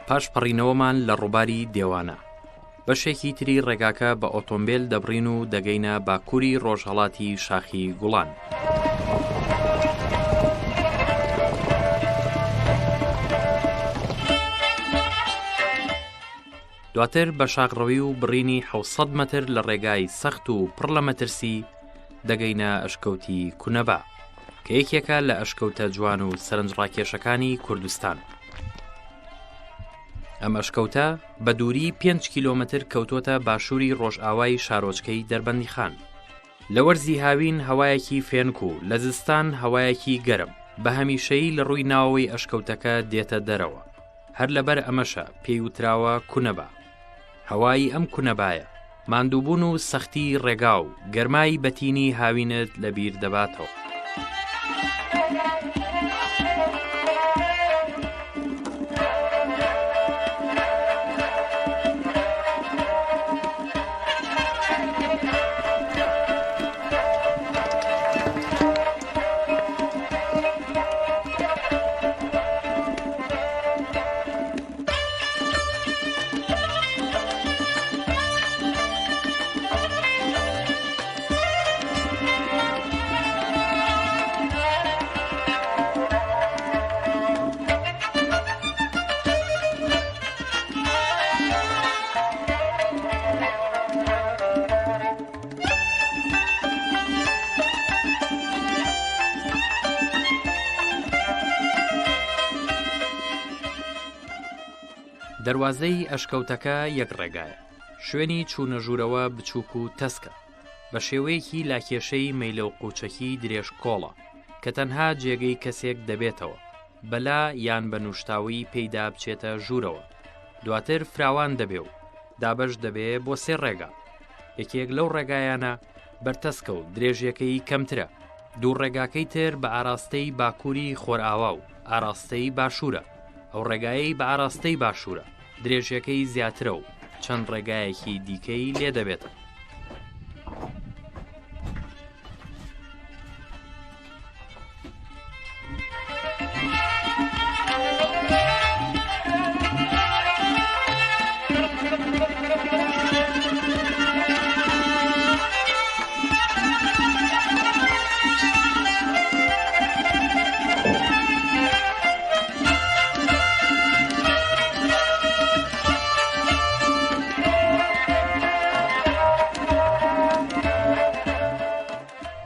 پاش پەڕینەوەمان لە ڕووباری دێوانە، بەشێکی تری ڕێگاکە بە ئۆتۆمبێل دەبڕین و دەگەینە باکووری ڕۆژهەڵاتی شاخی گوڵان. دواتر بە شاخڕەوی و بڕینی 700 مەتر لە ڕێگای سەخت و پڕ لە مەترسی دەگەینە ئەشکەوتی کونەبا کە یەکێکە لە ئەشکەوتە جوان و سەرنجڕاکێشەکانی کوردستان. ئەم ئەشکەوتە بە دووری 5 کیلۆمەتر کەوتۆتە باشووری ڕۆژئاوای شارۆچکەی دەربەندیخان. لە وەرزی هاوین هەوایەکی فێنک و لە زستان هەوایەکی گەرم بە هەمیشەیی لە ڕووی ناوەوەی ئەشکەوتەکە دێتە دەرەوە. هەر لەبەر ئەمەشە پێی وتراوە کونەبا. هەوای ئەم کونەبایە، ماندووبوون و سەختیی ڕێگا و گەرمای بەتینی هاوینت لەبیر دەباتەوە. دەروازەی ئەشکەوتەکە یەک ڕێگایە، شوێنی چوونە ژوورەوە بچووک و تەسکە، بە شێوەیەکی لاکێشەی مەیلەوقوچەکی درێژکۆڵە کە تەنها جێگەی کەسێک دەبێتەوە بە لا یان بە نووشتاوی پێیدا بچێتە ژوورەوە، دواتر فراوان دەبێ و دابەش دەبێ بۆ سێ ڕێگا، یەکێک لەو ڕێگایانە بەرتەسکە و درێژیەکەی کەمترە، دوو ڕێگاکەی تر بە ئاراستەی باکووری خۆرئاوا و ئاراستەی باشوورە، ئەو ڕێگایەی بە ئاراستەی باشوورە درێژیەکەی زیاترە و چەند ڕێگایەکی دیکەی لێ دەبێتەوە.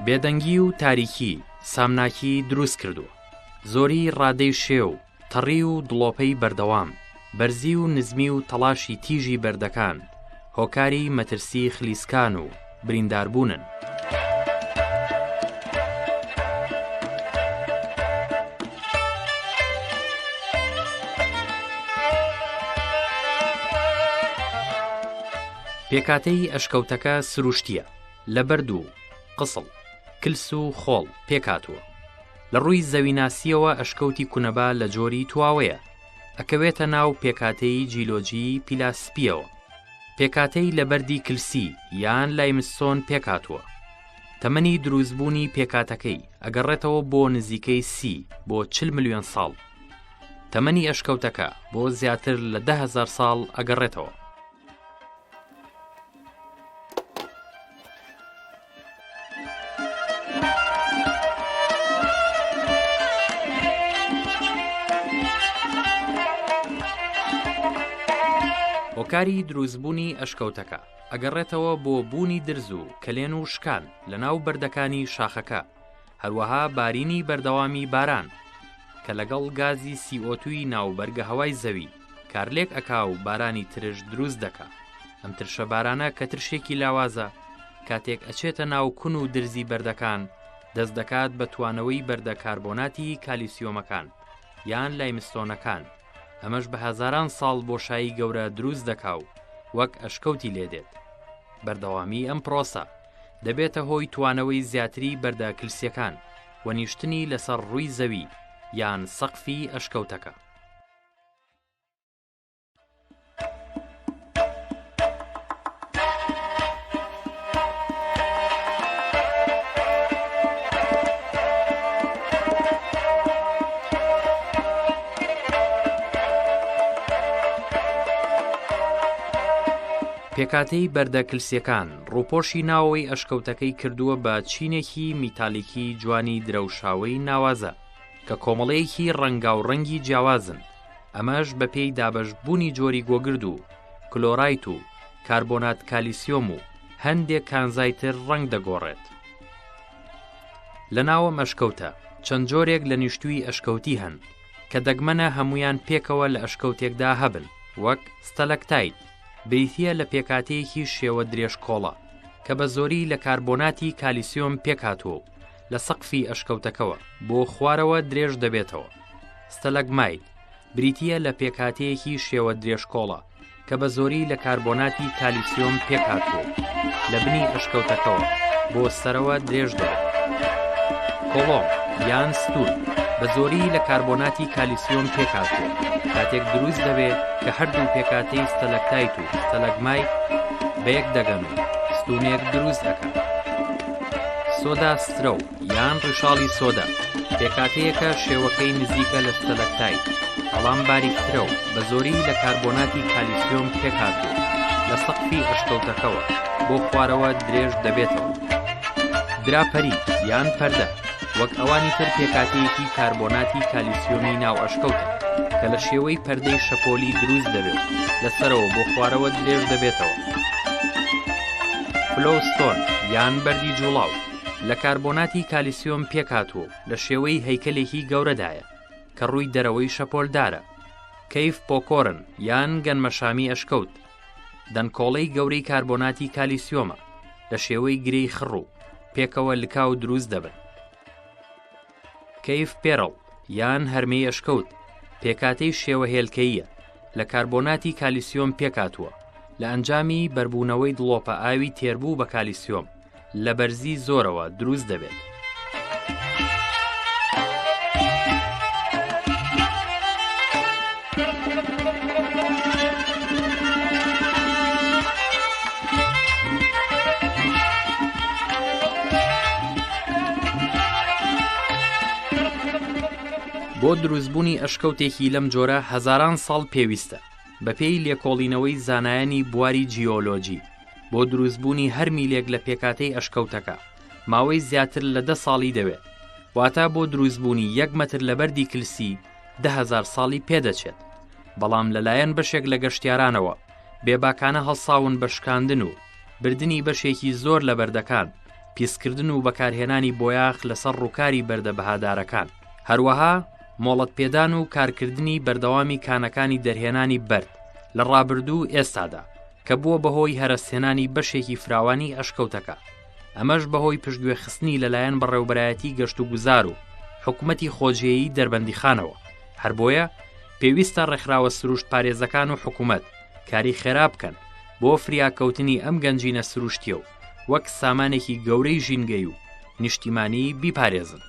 بێدەنگی و تاریکی سامناکی دروست کردووە. زۆری ڕادەی شێ و تەڕی و دڵۆپەی بەردەوام، بەرزی و نزمی و تەڵاشی تیژی بەردەکان هۆکاری مەترسی خلیسکان و برینداربوونن. پێکهاتەی ئەشکەوتەکە سروشتییە، لە بەرد و قسڵ، کلس و خۆڵ پێکهاتووە. لە ڕووی زەویناسییەوە ئەشکەوتی کونەبا لە جۆری تواوەیە، ئەکەوێتە ناو پێکهاتەی جیلۆجیی پیلاسپییەوە. پێکهاتەی لە بەردی کلسی یان limestone پێکهاتووە. تەمەنی دروستبوونی پێکهاتەکەی ئەگەڕێتەوە بۆ نزیکەی 30 بۆ 40 ملیۆن ساڵ. تەمەنی ئەشکەوتەکە بۆ زیاتر لە 10,000 ساڵ ئەگەڕێتەوە. هۆکاری دروستبوونی ئەشکەوتەکە ئەگەڕێتەوە بۆ بوونی درز و کەلێن و شکان لەناو بەردەکانی شاخەکە هەروەها بارینی بەردەوامی باران کە لەگەڵ گازی CO2 ی ناو بەرگەهەوای زەوی کارلێک ئەکا و بارانی ترش دروست دەکا. ئەم ترشە بارانە کە ترشێکی لاوازە، کاتێک ئەچێتە ناو کون و درزی بەردەکان، دەست دەکات بە توانەوەی بەردە کاربۆناتی کالیسیۆمەکان یان limestone ەکان، ئەمەش بە هەزاران ساڵ بۆشایی گەورە دروست دەکا و وەک ئەشکەوتی لێ دێت. بەردەوامی ئەم پرۆسە، دەبێتە هۆی توانەوەی زیاتری بەردە کلسیەکان و نیشتنی لەسەر ڕووی زەوی یان سەقفی ئەشکەوتەکە. پێکهاتەی بەردە کلسیەکان ڕووپۆشی ناوەوەی ئەشکەوتەکەی کردووە بە چینێکی میتالیکی جوانی درەوشاوەی ناوازە کە کۆمەڵەیەکی ڕەنگاوڕەنگی جیاوازن ئەمەش بەپێی دابەشبوونی جۆری گۆگرد و کلۆرایت و کاربۆنات کالیسیۆم و هەندێک کانزای تر ڕەنگ دەگۆڕێت. لە ناو ئەم ئەشکەوتە چەند جۆرێک لە نیشتووی ئەشکەوتی هەن کە دەگمەنە هەموویان پێکەوە لە ئەشکەوتێکدا هەبن وەک ستەلەکتایت بریتییە لە پێکهاتەیەکی شێوە درێژکۆڵە کە بە زۆری لە کاربۆناتی کالیسیۆم پێکهاتووە و لە سەقفی ئەشکەوتەکەوە بۆ خوارەوە درێژ دەبێتەوە. ستەلەگمایت بریتییە لە پێکهاتەیەکی شێوە درێژکۆڵە کە بە زۆری لە کاربۆناتی کالیسیۆم پێکهاتووە و لە بنی ئەشکەوتەکەوە بۆ سەرەوە درێژ دەبێت. کۆڵۆم یان ستوون بە زۆری لە کاربۆناتی کالیسیۆم پێکهاتووە، کاتێک دروست دەبێت کە هەردوو پێکهاتەی ستەلەکتایت و ستەلەگمایت بەیەک دەگەن و ستوونێک دروست ئەکەن. سۆدا سترەو یان ڕیشاڵی سۆدە پێکهاتەیەکە شێوەکەی نزیکە لە ستەلەکتایت بەڵام باریکترە و بە زۆری لە کاربۆناتی کالیسیۆم پێکهاتووە لە سەقفی ئەشکەوتەکەوە بۆ خوارەوە درێژ دەبێتەوە. دراپەری یان پەردە وەک ئەوانی تر پێکهاتەیەکی کاربۆناتی کالیسیۆمی ناو ئەشکەوتە کە لە شێوەی پەردەی شەپۆلی دروست دەبێت و لە سەرەوە بۆ خوارەوە درێژ دەبێتەوە. فلۆوستۆن یان بەردی جوڵاو لە کاربۆناتی کالیسیۆم پێکهاتووە و لە شێوەی هەیکەلێکی گەورەدایە کە ڕووی دەرەوەی شەپۆلدارە. کەیف پۆکۆرن یان گەنمەشامی ئەشکەوت دەنکۆڵەی گەورەی کاربۆناتی کالیسیۆمە لە شێوەی گرێی خڕ و پێکەوە لکاو دروست دەبن. کەیف پێرڵ یان هەرمێی ئەشکەوت پێکهاتەی شێوە هێلکەییە لە کاربۆناتی کالیسیۆم پێکهاتووە لە ئەنجامی بەربوونەوەی دڵۆپە ئاوی تێربوو بە کالیسیۆم لە بەرزی زۆرەوە دروست دەبێت. بۆ دروستبوونی ئەشکەوتێکی لەم جۆرە هەزاران ساڵ پێویستە، بەپێی لێکۆڵینەوەی زانایانی بواری جیۆلۆجی، بۆ دروستبوونی هەر میلێک لە پێکهاتەی ئەشکەوتەکە، ماوەی زیاتر لە دە ساڵی دەوێت، واتە بۆ دروستبوونی یەک مەتر لە بەردی کلسی 10,000 ساڵی پێدەچێت، بەڵام لەلایەن بەشێک لە گەشتیارانەوە بێباکانە هەڵساون بە شکاندن و بردنی بەشێکی زۆر لە بەردەکان، پیسکردن و بەکارهێنانی بۆیاخ لەسەر ڕووکاری بەردە بەهادارەکان، هەروەها مۆڵەتپێدان و کارکردنی بەردەوامی کانەکانی دەرهێنانی بەرد لە ڕابردوو و ئێستادا کە بووە بەهۆی هەرەسهێنانی بەشێکی فراوانی ئەشکەوتەکە، ئەمەش بەهۆی پشتگوێخستنی لەلایەن بەڕێوبەرایەتی گەشتوگوزار و حکومەتی خۆجێیی دەربەندیخانەوە، هەر بۆیە پێویستە ڕێکخراوە سروشت پارێزەکان و حکومەت کاری خێرا بکەن بۆ فریاکەوتنی ئەم گەنجینە سروشتیە و وەک سامانێکی گەورەی ژینگەی و نیشتیمانی بیپارێزن.